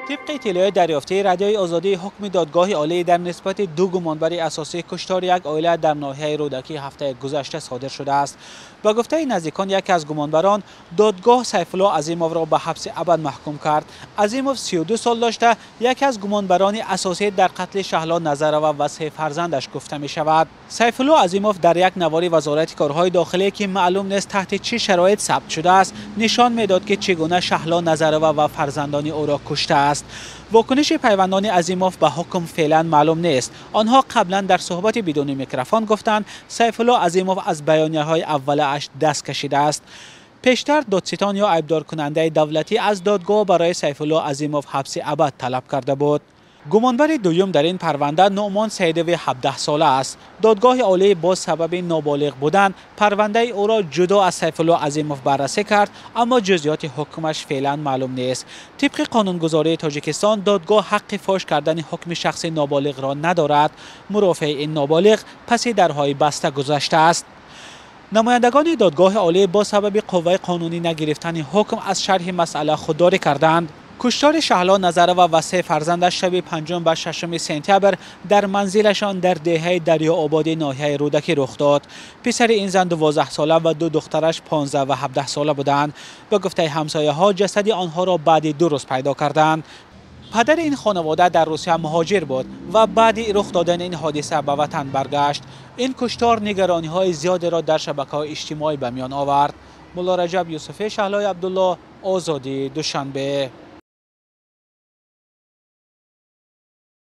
Тибқи иттилои дарёфтии Радиои Озодӣ, ҳукми додгоҳи олӣ дар нисбати ду гумонбари асосии куштори як оила дар ноҳияи Рӯдакӣ ҳафтаи гузашта содир шудааст. Ба гуфтаи наздикон яке аз гумонбарон, додгоҳ Сайфулло Азимовро ба ҳабси абад маҳкум кард. Азимов 32 сол дошта, яке аз гумонбарони асосӣ дар қатли Шаҳло Назарова ва се фарзандаш гуфта мешавад. Сайфулло Азимов дар як навори Вазорати корҳои дохилӣ, ки маълум нест таҳти чӣ шароит сабт шудааст, нишон медод, ки чӣ гуна Шаҳло Назарова ва фарзандони ӯро куштааст. Вокуниши пайвандони Азимов ба ҳукм феълан маълум нест. Онҳо қаблан дар суҳбати бидуни микрофон гуфтанд, Сайфулло Азимов аз баёнияҳои аввалааш даст кашидааст. Пештар додситон ё айбдоркунандаи давлатӣ аз додгоҳ барои Сайфулло Азимов ҳабси абад талаб карда буд. Гумонбари дуюм дар ин парванда Нуъмон Саидови 17 сола аст. Додгоҳи олӣ бо сабаби ноболиғ будан парвандаи ӯро ҷудо аз Сайфулло Азимов баррасӣ кард, аммо ҷузъиёти ҳукмаш феълан маълум нест. Тибқи қонунгузории Тоҷикистон, додгоҳ ҳаққи фош кардани ҳукми шахси ноболиғро надорад. Мурофиаи ин ноболиғ паси дарҳои баста гузаштааст. Намояндагони додгоҳи олӣ бо сабаби қувваи қонунӣ нагирифтани ҳукм аз шарҳи масъала худдорӣ карданд. Куштори Шаҳло Назарова ва се фарзандаш шаби панҷум ба шашуми сентябр дар манзилашон дар деҳаи Дарёободи ноҳияи Рӯдакӣ рух дод. Писари ин зан 12 сола ва ду духтараш 15 ва 17 сола буданд. Ба гуфтаи ҳамсояҳо, ҷасади онҳоро баъди 2 рӯз пайдо карданд. Падари ин хонавода дар Русия муҳоҷир буд ва баъди рух додани ин ҳодиса ба ватан баргашт. Ин куштор нигарониҳои зиёдеро дар шабакаҳои иҷтимоӣ ба миён овард. Мулло Раҷаб Юсуфӣ, Шаҳлои Абдулло, Озодӣ, Душанбе.